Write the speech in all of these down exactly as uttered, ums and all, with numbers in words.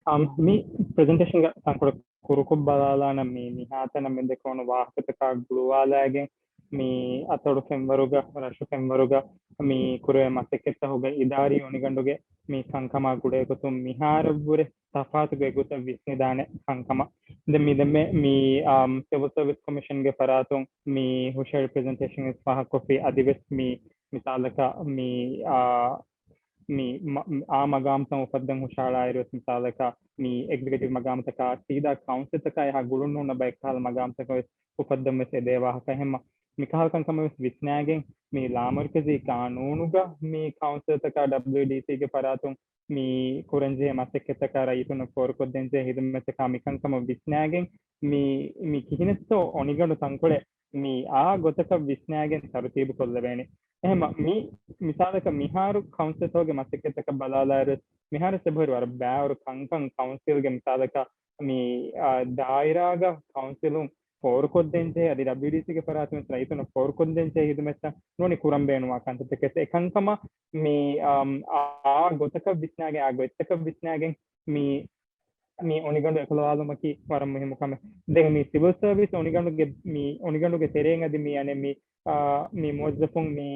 އަމް، މި ޕްރެޒެންޓޭޝަންގަ ތަންކޮޅެއް ކުރުކޮށް ބަލާލާނަން. މި މިހާތަނަށް މި ދެކެވުނު ވާހަކަތަކާ ގުޅުވާލާގެން، މި އަތޮޅު ފެންވަރުގަ، ރަށު ފެންވަރުގަ މި ކުރެވޭ މަސައްކަތްތަކުގެ އިދާރީ އޮނިގަނޑުގެ މި ކަންކަމާ ގުޅޭގޮތުން މިހާރަށްވުރެ ތަފާތު ގޮތްގޮތަށް ވިސްނިދާނެ ކަންކަމަށް. ދެން މި ދެންމެ މި، އާ، ސިވިލް ސަރވިސް ކޮމިޝަންގެ ފަރާތުން މި ހުށަހެޅި ޕްރެޒެންޓޭޝަން ވެސް ފާހަގަކޮށްފި. އަދިވެސް މި މިސާލަކަށް މި، އާ، މި މަ-، އާ މަގާމްތައް އުފައްދަން ހުށަހަޅާއިރު ވެސް މިސާލަކަށް މި އެގްޒެކެޓިވް މަގާމްތަކާ ސީދާ ކައުންސިލްތަކާ އެހާ ގުޅުން ނޫން ނަބައެއް ކަހަލަ މަގާމްތަކަށް ވެސް އުފައްދަން ވެސް އެދޭ ވާހަކަ. އެހެންމަ މިކަހަލަ ކަންކަމަށް ވެސް ވިސްނާގެން މި ލާމަރުކަޒީ ގާނޫނުގަ މި ކައުންސިލްތަކާ ޑަބްލިއުޑީސީގެ ފަރާތުން މި ކުރަންޖެހޭ މަސައްކަތްތަކާ ރައްޔިތުންނަށް ފޯރުކޮށްދޭންޖެހޭ ހިދުމަތްތަކާ މިކަންކަމަށް ވިސްނާގެން މި، މި ކިހިނެއްތޯ އޮނިގަނޑު ތަންކޮޅެއް މި އާ ގޮތަކަށް ވިސްނާގެން ތަރުތީބު ކޮށްލެވޭނެ. އެހެންމަ މި މިސާލަކަށް މިހާރު ކައުންސިލްތަކުގެ މަސައްކަތްތަކަށް ބަލާލާއިރު މިހާރު އެބަހުރި ވަރަށް ބާރު ކަންކަން ކައުންސިލްގެ މިސާލަކަށް މި، އާ، ދާއިރާގަ ކައުންސިލުން ފޯރުކޮށްދޭންޖެހޭ އަދި ޑަބްލިއުޑީސީގެ ފަރާތުން ވެސް ރައްޔިތުންނަށް ފޯރުކޮށްދޭންޖެހޭ ހިދުމަތްތައް ނޫނީ ކުރަން ބޭނުންވާ ކަންތައްތަކެއް. އެކަންކަމަށް މި، އާ، އާ ގޮތަކަށް ވިސްނާގެން، އާ ގޮތްތަކަށް ވިސްނާގެން މި މި އޮނިގަނޑު އެކުލަވާލުމަކީ ވަރަށް މުހިއްމު ކަމެއް. ދެން މި ސިވިލް ސަރވިސް އޮނިގަނޑުގެ، މި އޮނިގަނޑުގެ ތެރެއިން އަދި މި އަނެއް މި، އާ، މި މުވައްޒަފުން މި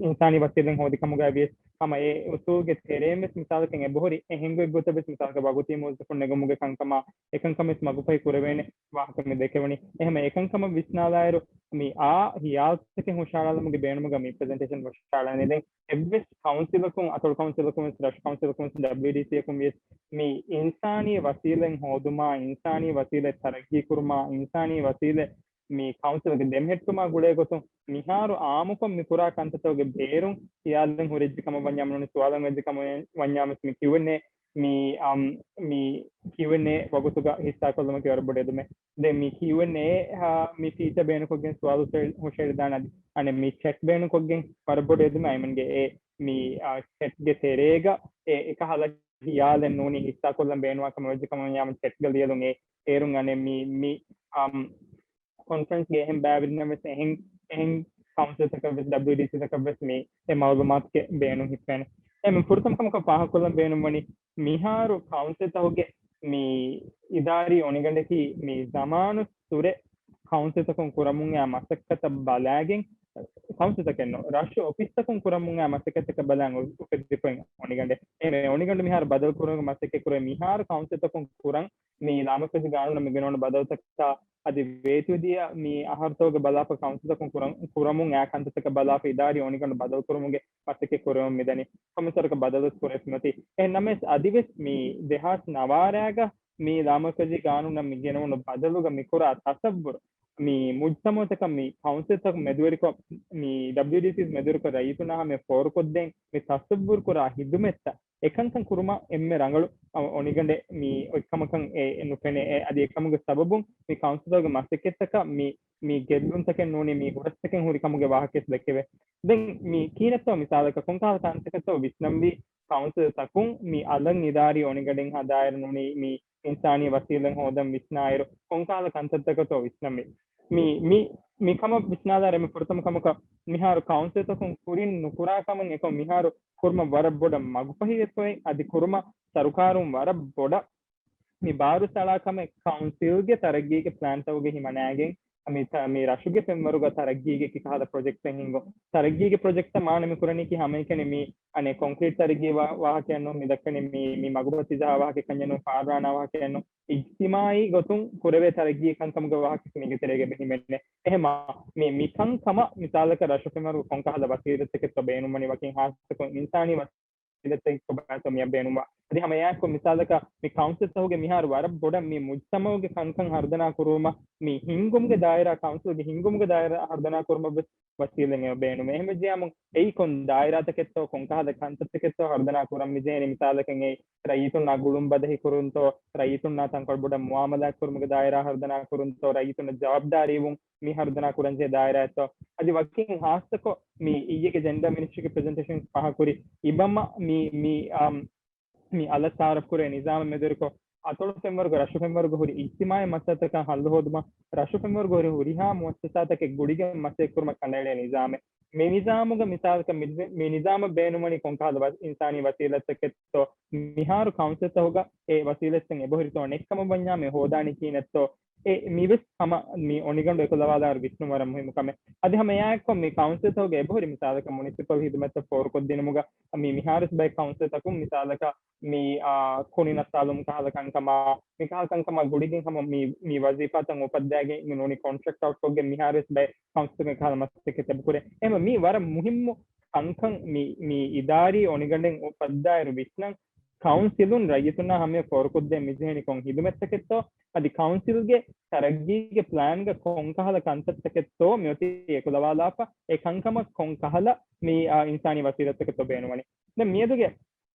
އިންސާނީ ވަސީލަތް ހޯދި ކަމުގައި ވިޔަސް ހަމަ އެ އުސޫލުގެ ތެރެއިން ވެސް މިސާލަކަށް އެބަހުރި އެހެން ގޮތްގޮތަށް ވެސް މިސާލަކަށް ވަގުތީ މުވައްޒަފުން ނެގުމުގެ ކަންކަމާ އެކަންކަމެއް ވެސް މަގުފަހި ކުރެވޭނެ ވާހަކަ މި ދެކެވުނީ. އެހެންމަ އެކަންކަމަށް ވިސްނާލާއިރު މި އާ ހިޔާލުތަކެއް ހުށަހަޅާލުމުގެ ބޭނުމުގަ މި ޕްރެޒެންޓޭޝަން ހުށަހަޅަނީ. ދެން އެއްވެސް ކައުންސިލަކުން، އަތޮޅު ކައުންސިލަކުން ވެސް، ރަށު ކައުންސިލަކުން ވެސް، ޑަބްލިއުޑީސީއަކުން ވިޔަސް މި އިންސާނީ ވަސީލަތް ހޯދުމާ، އިންސާނީ ވަސީލަތް ތަރައްގީ ކުރުމާ، އިންސާނީ ވަސީލަތް މި ކައުންސިލްގެ ދެމެހެއްޓުމާ ގުޅޭ ގޮތުން މިހާރު އާއްމުކޮށް މި ކުރާ ކަންތައްތަކުގެ ބޭރުން ހިޔާލެއް ހުރެއްޖެ ކަމަށް ވަންޏާ ނޫނީ ސުވާލެއް ވެއްޖެ ކަމަށް ވަންޏާ ވެސް މި ކިޔުއެންއޭ މި، އަމް، މި ކިޔުއެންއޭ ވަގުތުގަ ހިއްސާކޮށްލުމަކީ ވަރަށް ބޮޑު އެދުމެއް. ދެން މި ކިޔުއެންއޭ، އާ، މި ފީޗަ ބޭނުންކޮށްގެން ސުވާލު ހުށަ-، ހުށައެޅިދާނެ އަދި އަނެއް މި ޗެޓް ބޭނުންކޮށްގެން ވަރަށް ބޮޑު އެދުމެއް އައިމަންގެ އެ މި، އާ، ޗެޓްގެ ތެރޭގަ އެ އެކަހަލަ ހިޔާލެއް ނޫނީ ހިއްސާކޮށްލަން ބޭނުންވާ ކަމަށް ވެއްޖެ ކަމަށް ވަންޏާ ޗެޓްގަ ލިޔެލުން އެ އޭރުން އަނެއް މި، މި، އަމް، ކޮންފަރެންސްގެ އެހެން ބައިވެރިންނަށް ވެސް އެހެން، އެހެން ކައުންސިލްތަކަށް ވެސް ޑަބްލިއުޑީސީތަކަށް ވެސް މި އެ މައުލޫމާތުގެ ބޭނުން ހިއްޕޭނެ. އެ މި ފުރަތަމަ ކަމަކަށް ފާހަގަކޮށްލަން ބޭނުންވަނީ މިހާރު ކައުންސިލްތަކުގެ މި އިދާރީ އޮނިގަނޑަކީ މި ޒަމާނުއްސުރެ ކައުންސިލްތަކުން ކުރަމުން އައި މަސައްކަތަށް ބަލާގެން، ކައުންސިލްތަކެއް ނޫން، ރަށު އޮފީސްތަކުން ކުރަމުން އައި މަސައްކަތަކަށް ބަލާން އު-، އުފެދިފައި އޮނިގަނޑެއް. އެހެން އޮނިގަނޑު މިހާރު ބަދަލު ކުރުމުގެ މަސައްކަތް ކުރޭ މިހާރު ކައުންސިލްތަކުން ކުރަން މި ލާމަރުކަޒީ ގާނޫނަށް މި ގެނައުނު ބަދަލުތަކާ އަދި ވޭތުވެދިޔަ މި އަހަރުތަކުގެ ބަލާފަ ކައުންސިލްތަކުން ކުރަން، ކުރަމުން އައި ކަންތައްތަކަށް ބަލާފަ އިދާރީ އޮނިގަނޑު ބަދަލު ކުރުމުގެ މަސައްކަތް ކުރެވެމުން މިދަނީ. ކޮންމެސް ވަރަކަށް ބަދަލު ކުރެވިފަ މިއޮތީ. އެހެން ނަމަވެސް އަދިވެސް މި ދެހާސް ނަވާރައިގަ މި ލާމަރުކަޒީ ގާނޫނަށް މި ގެނައުނު ބަދަލުގަ މި ކުރާ ތަސައްވުރު މި މުޖްތަމައުތަކަށް މި ކައުންސިލްތަކުން މެދުވެރިކޮށް، މި ޑަބްލިއުޑީސީސް މެދުވެރިކޮށް ރައްޔިތުންނާ ހަމަޔަށް ފޯރުކޮށްދޭން މި ތަސައްވުރު ކުރާ ހިދުމަތްތައް އެކަންކަން ކުރުމަށް އެންމެ ރަނގަޅު އޮނިގަނޑެއް މި އޮތްކަމަކަށް އެ ނުފެނޭ. އެ އަދި އެކަމުގެ ސަބަބުން މި ކައުންސިލްގެ މަސައްކަތްތަކަށް މި، މި ގެއްލުންތަކެއް ނޫނީ މި ހުރަސްތަކެއް ހުރި ކަމުގެ ވާހަކަވެސް ދެކެވޭ. ދެން މި ކިހިނެއްތޯ މިސާލަކަށް ކޮންކަހަލަ ކަންތަކެއްތޯ ވިސްނަންވީ ކައުންސިލްތަކުން މި އަލަށް އިދާރީ އޮނިގަނޑެއް ހަދާއިރު ނޫނީ މި އިންސާނީ ވަސީލަތް ހޯދަން ވިސްނާއިރު ކޮންކަހަލަ ކަންތައްތަކެއްތޯ ވިސްނަންވީ. މި، މި، މި ކަމަށް ވިސްނާލާއިރު އެންމެ ފުރަތަމަ ކަމަކަށް މިހާރު ކައުންސިލްތަކުން ކުރިން ނުކުރާ ކަމެއް އެކަމަކު މިހާރު ކުރުމަށް ވަރަށް ބޮޑަށް މަގުފަހިވެފައި އަދި ކުރުމަށް ސަރުކާރުން ވަރަށް ބޮޑަށް މި ބާރު ސަޅާ ކަމެއް ކައުންސިލްގެ ތަރައްގީގެ ޕްލޭންތަކުގެ ހިމަނާގެން މި ތަ-، މި ރަށުގެ ފެންވަރުގަ ތަރައްގީގެ ކިކަހަލަ ޕްރޮޖެކްޓްތައް ހިންގުން. ތަރައްގީގެ ޕްރޮޖެކްޓްތައް މާނަ މި ކުރަނީކީ ހަމައެކަނި މި އަނެއް ކޮންކްރީޓް ތަރައްގީ ވާ-، ވާހަކައެއް ނޫން، މި ދައްކަނީ މި، މި މަގުބަ ތިޖާ ވާހަކަ ކަންޏެއް ނޫން، ފާރުވާނާ ވާހަކައެއް ނޫން، އިޖްތިމާއީ ގޮތުން ކުރެވޭ ތަރައްގީ ކަންކަމުގެ ވާހަކަ މީގެ ތެރޭގަ ހިމެނޭ. އެހެމާ މި، މި ކަންކަމަށް މިސާލަކަށް ރަށު ފެންވަރު ކޮންކަހަލަ ވަސީލަތްތަކެއްތޯ ބޭނުންވަނީ ވަކިން ހާއްސަކޮށް އިންސާނީ ވަސީލަތްތަކެއްތޯ ބައިތޯ މިއަށް ބޭނުންވާ. އަދި ހަމަ އެއާއެކު މިސާލަކަށް މި ކައުންސިލްތަކުގެ މިހާރު ވަރަށް ބޮޑަށް މި މުޖްތަމައުގެ ކަންކަން ހަރުދަނާ ކުރުމަށް މި ހިންގުމުގެ ދާއިރާ، ކައުންސިލްގެ ހިންގުމުގެ ދާއިރާ ހަރުދަނާ ކުރުމަށް ވެސް ވަސީލަތް އެބަ ބޭނުމޭ. އެހެންވެއްޖެޔާމު އެއީ ކޮން ދާއިރާތަކެއްތޯ ކޮންކަހަލަ ކަންތައްތަކެއްތޯ ހަރުދަނާ ކުރަން މިޖެހެނީ މިސާލަކަށް އެއީ ރައްޔިތުންނާ ގުޅުން ބަދަހި ކުރުންތޯ، ރައްޔިތުންނާ ތަންކޮޅު ބޮޑަށް މުއާމަލާތް ކުރުމުގެ ދާއިރާ ހަރުދަނާ ކުރުންތޯ، ރައްޔިތުންނަށް ޖަވާބުދާރީވުން މި ހަރުދަނާ ކުރަންޖެހޭ ދާއިރާއެއްތޯ. އަދި ވަކިން ހާއްސަކޮށް މި އިއްޔެގެ ޖެންޑާ މިނިސްޓްރީގެ ޕްރެޒެންޓޭޝަން ފާހަގަކުރި އިބަމަ މި، މި، އާ، މި އަލަށް ތައާރަފް ކުރޭ ނިޒާމަށް މެދުވެރިކޮށް، އަތޮޅު ފެންވަރުގެ ރަށު ފެންވަރުގެ ހުރި އިޖްތިމާއީ މައްސަލަތަކާ ހައްލު ހޯދުމަށް، ރަށު ފެންވަރުގެ ހުރި ހުރިހާ މުއައްސަސާތަކެއް ގުޅިގެން މަސައްކަތް ކުރުމަށް ކަނޑައެޅޭ ނިޒާމެއް. މި ނިޒާމުގަ މިސާލަކަށް މި، މި ނިޒާމަށް ބޭނުންވަނީ ކޮންކަހަލަ ވަ-، އިންސާނީ ވަސީލަތްތަކެއްތޯ؟ މިހާރު ކައުންސިލްތަކުގަ އެ ވަސީލަތްތައް އެބަހުރިތޯ؟ ނެއްކަމަށް ވަންޏާ މި ހޯދާނީ ކިހިނެއްތޯ؟ އެ މިވެސް ހަމަ މި އޮނިގަނޑު އެކުލަވާލާއިރު ވިސްނުން ވަރަށް މުހިއްމު ކަމެއް. އަދި ހަމަ އެއާއެއްކޮށް މި ކައުންސިލްތަކުގެ އެބަހުރި މިސާލަކަށް މުނިސިޕަލް ހިދުމަތްތައް ފޯރުކޮށްދިނުމުގަ މި މިހާރުވެސް ބައެއް ކައުންސިލްތަކުން މިސާލަކަށް މި، އާ، ކުނި ނައްތާލުމު ކަހަލަ ކަންކަމާ، މި ކަހަލަ ކަންކަމާ ގުޅިގެން ހަމަ މި، މި ވަޒީފާތައް އުފައްދާގެން ނޫނީ ކޮންޓްރެކްޓް އައުޓްކޮށްގެން މިހާރުވެސް ބައެއް ކައުންސިލްގެ ކަހަލަ މަސައްކަތް އެބަކުރޭ. އެހެންވީމަ މީ ވަރަށް މުހިއްމު ކަންކަން މި، މި އިދާރީ އޮނިގަނޑެއް އުފައްދާއިރު ވިސްނަން ކައުންސިލުން ރައްޔިތުންނާ ހަމަޔަށް ފޯރުކޮށްދޭން މިޖެހެނީ ކޮން ހިދުމަތްތަކެއްތޯ؟ އަދި ކައުންސިލްގެ ތަރައްގީގެ ޕްލާންގަ ކޮންކަހަލަ ކަންތައްތަކެއްތޯ މިއޮތީ އެކުލަވާލާފަ؟ އެ ކަންކަމަށް ކޮންކަހަލަ މި، އާ، އިންސާނީ ވަސީލަތްތަކެއްތޯ ބޭނުންވަނީ؟ ދެން މިއަދުގެ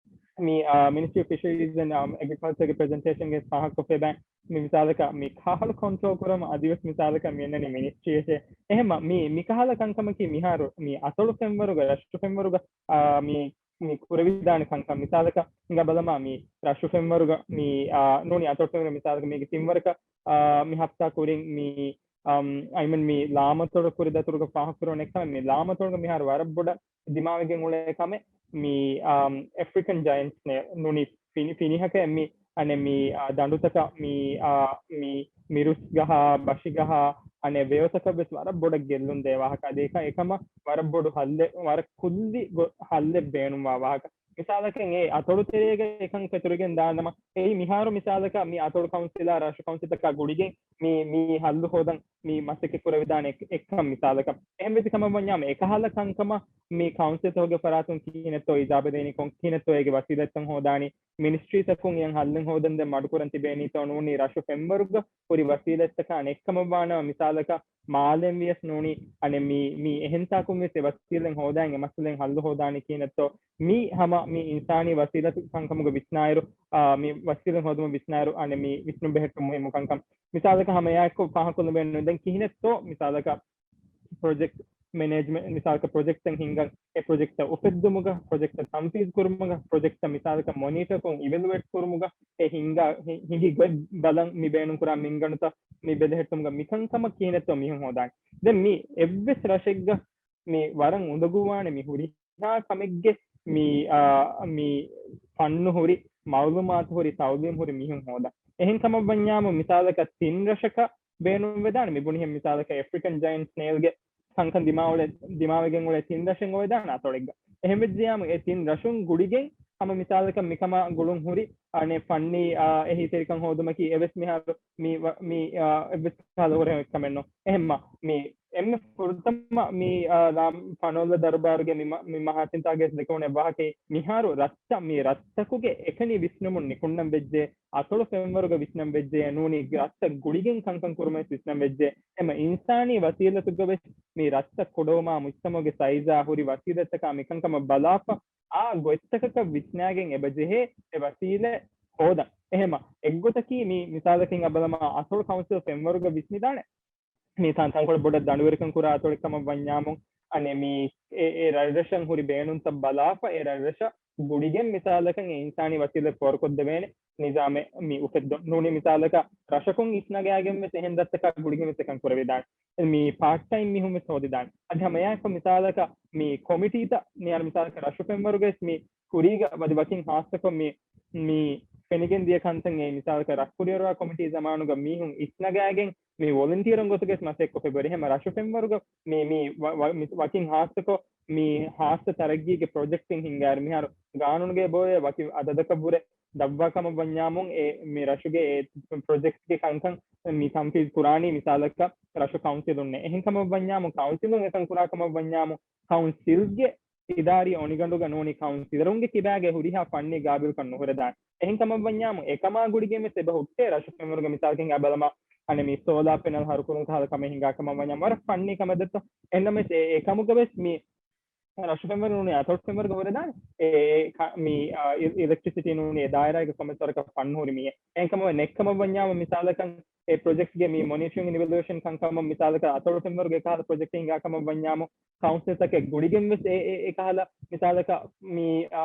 މި، އާ، މިނިސްޓްރީ އޮފް ފިޝަރީޒް އެންޑް، އާ، އެގްރިކަލްޗަރގެ ޕްރެޒެންޓޭޝަންގެ ފާހަގަކޮށްފައި ބައި މި މިސާލަކަށް މި ކަހަލަ ކޮންޓްރޯލް ކުރަމުން އަދިވެސް މިސާލަކަށް މި އަންނަނީ މިނިސްޓްރީއެކޭ. އެހެންމަ މި، މި ކަހަލަ ކަންކަމަކީ މިހާރު މި އަތޮޅު ފެންވަރުގަ، ރަށު ފެންވަރުގަ، އާ، މި، މި ކުރެވިދާނެ ކަންކަން. މިސާލަކަށް ހިނގާ ބަލަމާ މި ރަށު ފެންވަރުގަ މި، އާ، ނޫނީ އަތޮޅު ފެންވަރު މިސާލަކަށް މީގެ ތިންވަރަކަށް، އާ، މި ހަފްތާ ކުރިން މި، އަމް، އައިމަން މި ލާމަތޮޅު ކުރި ދަތުރުގަ ފާހަގަކުރެވުނު އެއްކަމެއް މި ލާމަތޮޅުގަ މިހާރު ވަރަށް ބޮޑަށް ދިމާވެގެން އުޅޭ ކަމެއް މި، އާ، އެފްރިކަން ޖައިންޓް ސްނޭލް ނޫނީ ފިނި-، ފިނިހަކައެއް މި އަނެއް މި، އާ، ދަނޑުތަކަށް މި، އާ، މި މިރުސް ގަހާ، ބަށި ގަހާ، އަނެއް ވެޔޮތަކަށް ވެސް ވަރަށް ބޮޑަށް ގެއްލުން ދޭ ވާހަކަ. އަދި އެކަ-، އެކަމަށް ވަރަށް ބޮޑު ހައްލެއް، ވަރަށް ކުއްލި ގޮ-، ހައްލެއް ބޭނުންވާ ވާހަކަ. މިސާލަކަށް އެ އަތޮޅު ތެރޭގަ އެކަން ފެތުރިގެން ދާނަމަ، އެއީ މިހާރު މިސާލަކަށް މި އަތޮޅު ކައުންސިލާ ރަށު ކައުންސިލްތަކާ ގުޅިގެން މި، މި ހައްލު ހޯދަން މި މަސައްކަތް ކުރެވިދާނެ އެއް-، އެއްކަން މިސާލަކަށް. އެހެން ވެއްޖެ ކަމަށް ވަންޏާމު، އެކަހަލަ ކަންކަމަށް މި ކައުންސިލްތަކުގެ ފަރާތުން ކިހިނެއްތޯ އިޖާބަ ދޭނީ، ކޮން ކިހިނެއްތޯ އޭގެ ވަސީލަތްތައް ހޯދާނީ، މިނިސްޓްރީތަކުން އެއަށް ހައްލެއް ހޯދަންދެން މަޑުކުރަން ތިބޭނީތޯ ނޫނީ ރަށު ފެންވަރުގަ ހުރި ވަސީލަތްތަކާ ނެއްކަމަށްވާނަމަ، މިސާލަކަށް މާލެން ވިޔަސް ނޫނީ އަނެއް މި، މި އެހެންތާކުން ވެސް އެ ވަސީލަތް ހޯދާން އެ މައްސަލައިން ހައްލު ހޯދާނީ ކިހިނެއްތޯ؟ މި ހަމަ މި އިންސާނީ ވަސީލަތު ކަންކަމުގެ ވިސްނާއިރު، އާ، މި ވަސީލަތް ހޯދުމަށް ވިސްނާއިރު އަނެއް މި ވިސްނުން ބެހެއްޓުން މުހިއްމު ކަންކަން. މިސާލަކަށް ހަމަ އެއާއެއްކޮށް ފާހަގަކޮށްލަން ބޭނުން ދެން ކިހިނެއްތޯ މިސާލަކަށް ޕްރޮޖެކްޓް މެނޭޖްމަންޓް، މިސާލަކަށް ޕްރޮޖެކްޓްތައް ހިންގަން، އެ ޕްރޮޖެކްޓްތައް އުފެއްދުމުގަ، ޕްރޮޖެކްޓްތައް ތަންފީޒް ކުރުމުގަ، ޕްރޮޖެކްޓްތައް މިސާލަކަށް މޮނިޓަރކޮށް އިވެލުއޭޓް ކުރުމުގަ، އެ ހިންގާ، ހި-، ހިނގި ގޮތް ބަލަން މި ބޭނުންކުރާ މިންގަނޑުތައް މި ބެލެހެއްޓުމުގަ މިކަންކަމަށް ކިހިނެއްތޯ މީހުން ހޯދާނެ. ދެން މި އެއްވެސް ރަށެއްގަ މި ވަރަށް އުނދަގޫވާނެ މި ހުރިހާ ކަމެއްގެ މި، އާ، މި ފަންނު ހުރި، މައުލޫމާތު ހުރި، ތައުލީމް ހުރި މީހުން ހޯދާ. އެހެން ކަމަށް ވަންޏާމު މިސާލަކަށް ތިން ރަށަކަށް ބޭނުންވެދާނެ. މި ބުނިހެން މިސާލަކަށް އެފްރިކަން ޖައިންޓް ސްނޭލްގެ ކަންކަން ދިމާވެ-، ދިމާވެގެން އުޅޭ ތިން ރަށެއް އޮވެދާނެ އަތޮޅެއްގަ. އެހެން ވެއްޖިޔާމު އެ ތިން ރަށުން ގުޅިގެން ހަމަ މިސާލަކަށް މިކަމާ ގުޅުން ހުރި އަނެއް ފަންނީ، އާ، އެހީތެރިކަން ހޯދުމަކީ އެވެސް މިހާރު މި ވަ-، މި، އާ، އެއްވެސް ކަހަލަ ހުރެ ކަމެއް ނޫން. އެހެންމަ މި އެންމެ ފުރަތަމަ މި، އާ، ލާ-، ފަނޯލަ ދަރުބާރުގެ މި މަ-، މި މަހާސިންތާގެ ދެކެވުނު އެއް ވާހަކައެއް މިހާރު ރަށްތައް މި ރަށްތަކުގެ އެކަނި ވިސްނުމުން ނިކުންނަން ވެއްޖެ، އަތޮޅު ފެންވަރުގަ ވިސްނަން ވެއްޖެ، ނޫނީ ރަށްތައް ގުޅިގެން ކަންކަން ކުރުމަށް ވިސްނަން ވެއްޖެ. އެމަ އިންސާނީ ވަސީލަތުގަ ވެސް މި ރަށްތައް ކުޑަވުމާ މުޖްތަމަޢުގެ ސައިޒާ ހުރި ވަސީލަތްތަކާ މިކަންކަމަށް ބަލާފަ، އާ ގޮތްތަކަކަށް ވިސްނާގެން އެބަޖެހޭ އެ ވަސީލަތް ހޯދަން. އެހެމަ އެއްގޮތަކީ މި މިސާލަކީ އަބަލަމާ އަތޮޅު ކައުންސިލް ފެންވަރުގަ ވިސްނިދާނެ. މި ތަން ތަންކޮޅެއް ބޮޑަށް ދަނޑުވެރިކަން ކުރާ އަތޮޅެއް ކަމަށް ވަންޏާމު، އަނެއް މި އެ، އެ ރަށްރަށަށް ހުރި ބޭނުންތައް ބަލާފަ، އެ ރަށްރަށަށް ގުޅިގެން މިސާލަކަށް އެ އިންސާނީ ވަސީލަތް ފޯރުކޮށްދެވޭނެ ނިޒާމެއް މި އުފެއްދުން. ނޫނީ މިސާލަކަށް ރަށަކުން އިސްނަގާގެން ވެސް އެހެން ދައްތަކާ ގުޅިގެން ވެސް އެކަން ކުރެވިދާނެ. މި ޕާޓް ޓައިމް މީހުން ވެސް ހޯދިދާނެ. އަދި ހަމައެއާއެކު މިސާލަކަށް މި ކޮމިޓީތައް މިހާރު މިސާލަކަށް ރަށު ފެންވަރުގައި ވެސް މި ކުރީގަ ވަދި ވަކިން ހާއްސަކޮށް މި، މި ފެނިގެން ދިޔަ ކަންތައް އެ މިސާލަކަށް ރަށްކުރިއަރުވާ ކޮމިޓީ ޒަމާނުގަ މީހުން އިސްނަގާގެން މި ވޮލަންޓިއަރުން ގޮތުގައި ވެސް މަސައްކަތް ކޮށްފައި އެހެމަ ރަށު ފެންވަރުގަ މި، މި ވަ-، ވަ-، މި ވަކިން ހާއްސަކޮށް މި ހާއްސަ ތަރައްގީގެ ޕްރޮޖެކްޓްތައް ހިންގާއިރު މިހާރު ގާނޫނުގައި އެބައޮވޭ ވަކި އަދަދަކަށްވުރެ ދަށްވާ ކަމަށް ވަންޏާމު އެ މި ރަށުގެ އެ ޕްރޮޖެކްޓްގެ ކަންކަން މި ތަންފީޒް ކުރާނީ މިސާލަކަށް ރަށު ކައުންސިލުންނޭ. އެހެން ކަމަށް ވަންޏާމު ކައުންސިލުން އެކަން ކުރާ ކަމަށް ވަންޏާމު ކައުންސިލްގެ އިދާރީ އޮނިގަނޑުގަ ނޫނީ ކައުންސިލަރުންގެ ކިބާގައި ހުރިހާ ފަންނީ ގާބިލްކަން ނުހުރެދާނެ. އެހެން ކަމަށް ވަންޏާމު އެކަމާ ގުޅިގެން ވެސް އެބަ ހުއްޓޭ ރަށު ފެންވަރުގަ މިސާލަކަށް އަބަލަމާ އަނެއް މި ސޯލާ ޕެނަލް ހަރުކުރުން ކަހަލަ ކަމެއް ހިނގާ ކަމަށް ވަންޏާ ވަރަށް ފަންނީ ކަމެއް ދެއްތޯ. އެހެންނަމަވެސް އެ، އެ ކަމުގަ ވެސް މި ރަށު ފެންވަރު ނޫނީ އަތޮޅު ފެންވަރުގަ ހުރެދާނެ. އެ، އެ ކަ-، މި، އާ، އި-، އިލެކްޓްރިސިޓީ ނޫނީ އެ ދާއިރާގެ ކޮންމެސް ވަރަކަށް ފަންނު ހުރި މީހެއް. އެހެންކަމަށް ނެއްކަމަށް ވަންޏާމު މިސާލަކަށް އެ ޕްރޮޖެކްޓްގެ މި މޮނިޓަރިން އިން އިވެލުއޭޝަން ކަންކަމަށް މިސާލަކަށް އަތޮޅު ފެންވަރުގެ ކަހަލަ ޕްރޮޖެކްޓް ހިނގާ ކަމަށް ވަންޏާމު ކައުންސިލްތަކެއް ގުޅިގެން ވެސް އެ، އެ، އެ ކަހަލަ މިސާލަކަށް މި، އާ،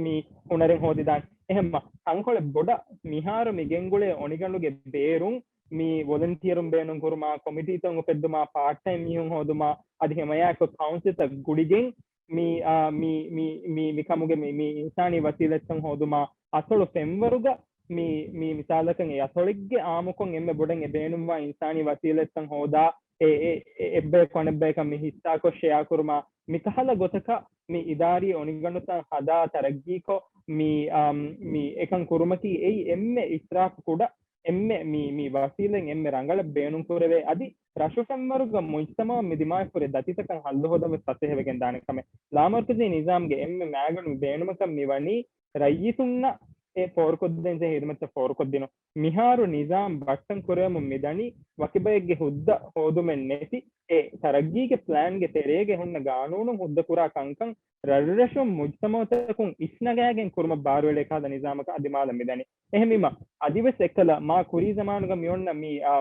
މި ހުނަރެއް ހޯދިދާނެ. އެހެންމަ ތަންކޮޅެއް ބޮޑަށް މިހާރު މި ގެންގުޅޭ އޮނިގަނޑުގެ ބޭރުން މި ވޮލަންޓިއަރުން ބޭނުން ކުރުމާ، ކޮމިޓީތައް އުފެއްދުމާ، ޕާޓް ޓައިމް މީހުން ހޯދުމާ، އަދި ހަމައެއާއެކު ކައުންސިލްތައް ގުޅިގެން މި، އާ، މި، މި، މި، މި ކަމުގެ މި، މި އިންސާނީ ވަސީލަތްތައް ހޯދުމާ، އަތޮޅު ފެންވަރުގަ މި، މި މިސާލަކަށް އެ އަތޮޅެއްގެ އާއްމުކޮށް އެންމެ ބޮޑަށް އެ ބޭނުންވާ އިންސާނީ ވަސީލަތްތައް ހޯދާ، އެ، އެ، އެ، އެއްބަޔަކު އަނެއްބަޔަކަށް މި ހިއްސާކޮށް ޝެއާ ކުރުމާ، މިކަހަލަ ގޮތަކަށް މި އިދާރީ އޮނިގަނޑުތައް ހަދާ ތަރައްގީކޮށް، މި، އާ، މި އެކަން ކުރުމަކީ އެއީ އެންމެ އިސްރާފު ކުޑަ އެންމެ މި، މި ވަސީލަތް އެންމެ ރަނގަޅަށް ބޭނުންކުރެވޭ. އަދި ރަށު ފެންވަރުގަ މުޖްތަމައުން މި ދިމާވެފަ ހުރި ދަތިތަކަށް ހައްލު ހޯދަން ވެސް ފަސޭހަވެގެން ދާނެ ކަމެއް. ލާމަރުކަޒީ ނިޒާމްގެ އެންމެ މައިގަނޑު މި ބޭނުމަކަށް މި ވަނީ ރައްޔިތުންނަށް އެ ފޯރުކޮށްދޭންޖެހޭ ހިދުމަތްތައް ފޯރުކޮށްދިނުން. މިހާރު ނިޒާމް ބައްޓަން ކުރެވެމުން މިދަނީ ވަކިބައެއްގެ ހުއްދަ ހޯދުމެއް ނެތި އެ ތަރައްގީގެ ޕްލޭންގެ ތެރޭގަ ހުންނަ ގާނޫނުން ހުއްދަކުރާ ކަންކަން ރަށްރަށުން މުޖްތަމައުތަކުން އިސްނަގާގެން ކުރުމަށް ބާރުއެޅޭ ކަހަލަ ނިޒާމަކަށް އަދި މާލަށް މިދަނީ. އެހެންވީމަ، އަދިވެސް އެއްކަލަ މާ ކުރީ ޒަމާނުގަ މިއޮންނަ މި، އާ،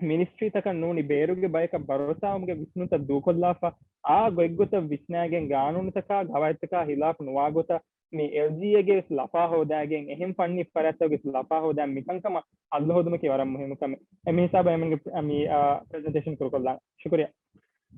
މިނިސްޓްރީތަކަށް ނޫނީ ބޭރުގެ ބަޔަކަށް ބަރޯސާވުމުގެ ވިސްނުންތައް ދޫކޮށްލާފަ، އާ ގޮތްގޮތަށް ވިސްނާގެން ގާނޫނުތަކާ ގަވާއިދުތަކާ ހިލާފު ނުވާގޮތަށް މި އެލްޖީއޭގެ ވެސް ލަފާ ހޯދާގެން، އެހެން ފަންނީ ފަރާތްތަކުގެ ވެސް ލަފާ ހޯދާ މިކަންކަމަށް ހައްލު ހޯދުމަކީ ވަރަށް މުހިންމު ކަމެއް. އެ މި ހިސާބަށް އެމަންގެ މި، އާ، ޕްރެޒެންޓޭޝަން ކުރުކޮށްލާން. ޝުކުރިއްޔާ.